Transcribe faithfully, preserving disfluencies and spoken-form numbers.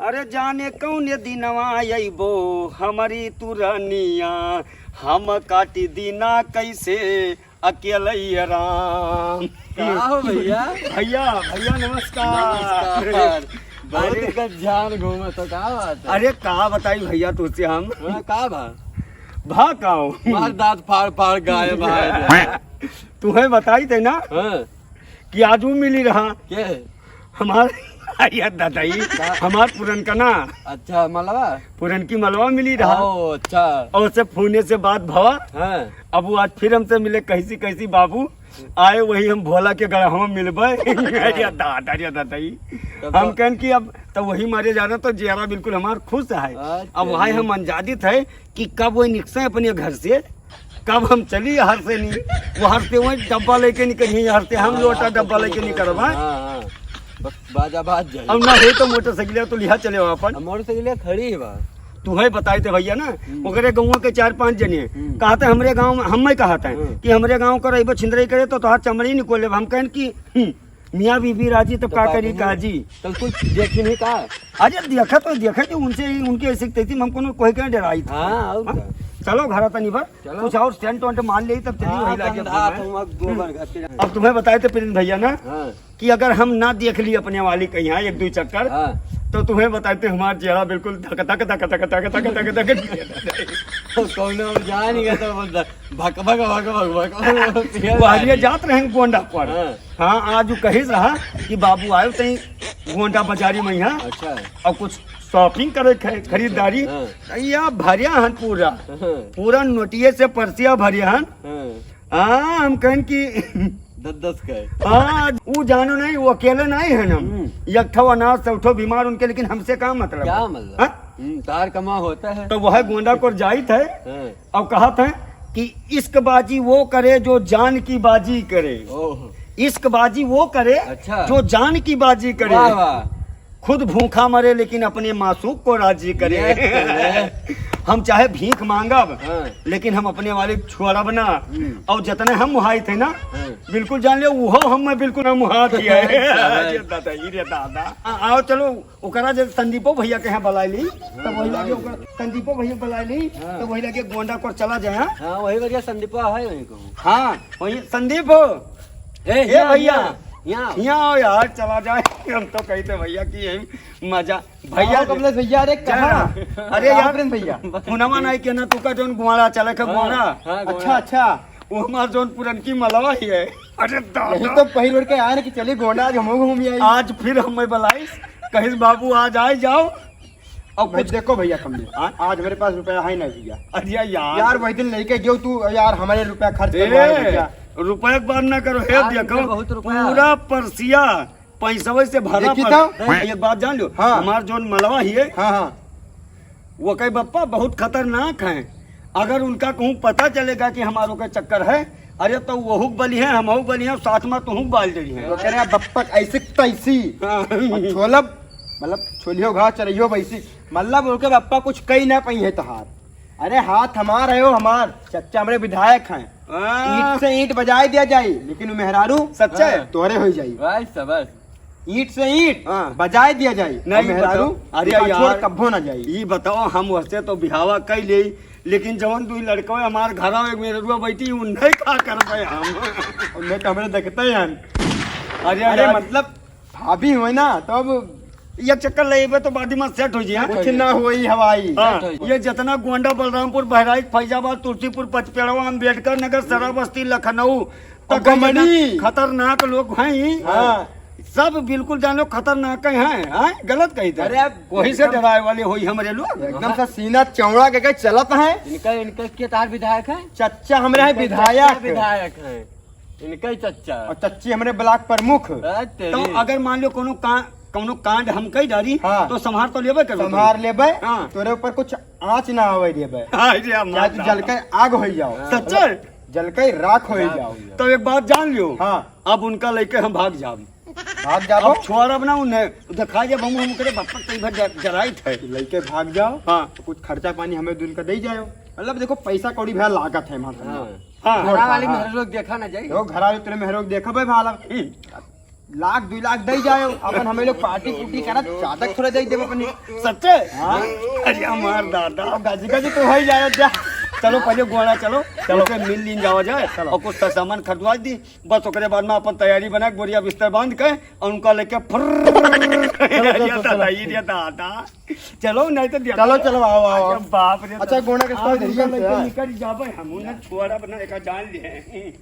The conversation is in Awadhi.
अरे जाने कौने दिनवा अइबो हमरी तू रनिया, हम काटी दिना कैसे अकेलैया राम। का हो भैया? भैया, भैया नमस्कार। नमस्कार। बहुत अरे। गजब जान घूमे तो का बात है? अरे का बताई भैया तुझसे हम। हाँ, का भा? भा का हो? मार दांत फाड़ फाड़ गायब है। तुम्हें बताई थे ना हाँ। कि आज वो मिली रहा। के? हमार अरे दादाई, का? हमार पुरनका ना। अच्छा, मलवा? पुरनकी मलवा मिली रहा। ओ, अच्छा। और उससे फोने से बात भवा। हाँ। अब वो आज फिर हमसे मिले, कैसी कैसी बाबू आए, वही हम भोला के गढ़वा मिलबे। अरे दादा, अरे दादाई। तब हम तो कहन कि अब तो वही मारे जाना तो जियारा बिल्कुल हमार खुश है। अच्छा। अब वही हम अंजादित है कि कब वही निकसे अपने घर से, कब हम चली हर से नहीं, वो हर से वही डब्बा लेके निकली, हर से हम हाँ, लोटा आप डब्बा तो लेके चलो निकलबा। हाँ, हाँ। बस बाजा बाज जाए। अब ना हो तो मोटरसाइकिल तो लिहा चले अपन। अब मोटरसाइकिल खड़ी है बा। तुम्हें बताए थे भैया ना, हम्म। ओकरे गाँव के चार पांच जने हम्म। कहते हमरे गाँव में, हम में कहते हैं हम्म। कि हमरे गाँव का रहिबो छिंदरई करे तो तोहार चमड़ी निकोल लेब। हम कहन कि हम्म, मियाँ बीबी राजी तब तो का का करी कही? काजी। तब कुछ देखी नहीं का? अरे देखा तो देखा कि उनसे ही, उनके ऐसे तैसी हम कोनो कोई के डराई था। हाँ, और हाँ? का? चलो घर तनी बा, चलो। कुछ और सेंट वेंट मार ले तब चली हाँ, वही लागे कंधा घूमे। तुम अब गोबर घर पे अब तुम्हें बताए थे प्रिंस भैया ना हाँ। कि अगर हम ना देख ली अपने वाली कहीं यहाँ एक दो चक्कर हाँ। तो तुम्हें बताए थे हमारा चेहरा बिल्कुल धक धक धक धक धक धक धक धक धक। कौनो हम जा नहीं गए तो बस भक भक भक भक भक भक। बाहरिया जात रहे गोंडा पर। हाँ। हाँ, आज उ कहिस रहा कि बाबू आयो तई गोंडा बाजारी में यहाँ अच्छा। और कुछ शॉपिंग करे खे-, खरीदारी। हाँ। या भरिया हन पूरा, हाँ। पूरा नोटिये से पर्सिया भरिया हन। हाँ। हाँ, हम कहन कि दस दस का है। हाँ, उ जानो नहीं, वो अकेले नहीं है ना। हम्म। एक ठो अनाथ, सब ठो बीमार उनके, लेकिन हमसे का मतलब? क्या मतलब? हाँ? हम्म, तार कमा होता है। तो वह गोंडा को जाइत है। हाँ। और कहत हैं कि इश्क बाजी वो करे जो जान की बाजी करे। ओह। इश्क बाजी वो करे अच्छा। जो जान की बाजी करे। वाह, वाह। खुद भूखा मरे लेकिन अपने मासूक को राजी करे। ये तो है। हम चाहे भीख मांगब, हाँ। लेकिन हम अपने वाले छोड़ब ना। हम्म। और जितने हम मुहाई थे ना, हाँ। बिल्कुल जान ले, वो हम में बिल्कुल ना मुहा दिया है। हाँ। ये दादा, ये रे दादा। आ, आओ चलो, ओकरा जे संदीपो भैया के यहाँ बुलाए ली, तो वही लगे ओकर संदीपो भैया बुलाए ली, हाँ। तो वही लगे गोंडा को चला जाए, हाँ? हाँ, वही बढ़िया संदीपो है वहीं को। हाँ, वही संदीप हो। ए, ए यहाँ, भैया, यहाँ, यहाँ। यहाँ आओ यार, चला जाए। हम तो कहते भैया कि यही मजा। भैया आओ कमलेश भैया, अरे जय कहाँ? राम। अरे कहाँ यार, प्रेम भैया? पुनवा नाई के ना तू का जोन गुआड़ा चले के हाँ, गुआड़ा। हाँ, अच्छा, गुआड़ा। अच्छा। वो हमार जोन पुरनकी मलवा ही है। अरे दादा। यही तो पहिल उड़ के आए ना कि चली गोंडा, आज हम घूम आई। आज फिर हम मैं बुलाइस, कहिस बाबू आज आए जाओ। और भाई कुछ देखो भैया कमलेश, हाँ? आज हमारे पास रुपया है ना भैया। अरे यार। यार वही दिन लेके गयो तू यार, हमारे रुपया खर्च ए, करवा भैया। रुपया की बात ना करो, हे आज देखो, बहुत रुपया। पूरा पर्सिया पैसवे से भरा देखी पड़-, तो? एक बात जान लो, हाँ। हमार जोन मलवा ही है, हाँ, हाँ। वो कहे बप्पा बहुत खतरनाक है, अगर उनका कहूँ पता चलेगा कि हमारो का चक्कर है, अरे तो वहू के बली है, हमहू के बली है, साथ में तुहू के बाल डरी है। तो कह रहे बप्पा ऐसे तैसी। हाँ। और छोलब, मतलब छोलियो घास चरहियो भैंसी, मतलब उनके बप्पा कुछ कही ना पाई है तोहार। अरे हाथ हमार है, वो हमार चच्चा हमरे विधायक हैं। हाँ। ईंट से ईंट बजाए दिया जाए, लेकिन वो मेहरारू सच्चा है। हाँ। तोहरे हो जाई। भाई शाबाश। ईंट से ईंट हाँ। बजाए दिया जाए। नहीं, और मेहरारू बताओ। अरे उनका यार, छोड़ कब्बो ना जाए। ई बताओ, हम वैसे तो बिहावा कई ले, लेकिन जवन दुई लड़का हमार घर आवे, मेहरुआ बैठी, उन्हें का करबे हम? उन्हें तो हमरे देखते हैं। अरे अरे यार। मतलब भाभी होए ना, तो अब एक चक्कर लेबे तो बादी में सेट हो जाए। कुछ ना होई हवाई। हाँ, ये जितना गोंडा, बलरामपुर, बहराइच, फैजाबाद, तुलसीपुर, पचपेड़वा, अम्बेडकर नगर, श्रावस्ती, लखनऊ, अब तक बमनी। जितना खतरनाक लोग हैं, हाँ। सब बिल्कुल जानो खतरनाक हैं, हाँ? गलत कही थे। अरे, आप वही से एकदम डराए वाले होई हमरे लोग। एकदम से सीना चौड़ा के, के चलत हैं। इनका, इनका के तार विधायक है? चच्चा हमरे हैं इनका विधायक। चच्चा विधायक है। इनका ही चच्चा। और चच्ची हमरे ब्लॉक प्रमुख। अरे तेरी। तो अगर मान लो कोनो का-, कोनो कांड हम कही डारी, हाँ। तो संभार तो लेबे करबे। संभार लेबे, हाँ। तोरे ऊपर कुछ आँच ना आवे देबे। हाँ, ये हम चाहे तू जल के आग होई जाओ। हाँ। सच्चे? जल के राख होई राख जाओ। होई जाओ। तो एक बात जान लियो। हाँ। अब उनका लेके हम भाग जाब। भाग जाबो? अब छोड़ब ना उन्हें। देखा जब हम, हम करे बापा कई बार ज-, जराई थे। लेके भाग जाओ। हाँ। तो कुछ खर्चा पानी हमें दुन का दे जाओ। मतलब देखो पैसा कौड़ी भैया लागत है हमारे हाँ। हाँ। घरा वाली हाँ। मेहर लोग देखा ना जाई। देखो घरा वाली तेरे मेहर लोग देखा भाई भाला। हम्म। लाख दुई लाख दे जाए, अपन हमें लोग पार्टी पुर्टी करत, चादर थोड़े दे देबो अपनी। सच्चे? हाँ। अरे हमार दादा, अब गज गज तो हो ही जाए जा। चलो पहले गोड़ा चलो, चलो। ओके मिल लीन जावा जाए, चलो। और कुछ सामान खरीदवा दी, बस ओकरे बाद में अपन तैयारी बना, बोरिया बिस्तर बांध के और उनका लेके फुर्र। चलो, चलो, अरे चलो, दादा, चलो। ये दादा। चलो, नहीं तो दिया। चलो, चलो, आओ, आओ, आओ। अरे बाप रे, अच्छा, दादा। गोड़ा के आप साथ उनका इधर ही लेके हैं। निकल जाबे, हम उन्हें छोड़ा बना, एक जान लिए।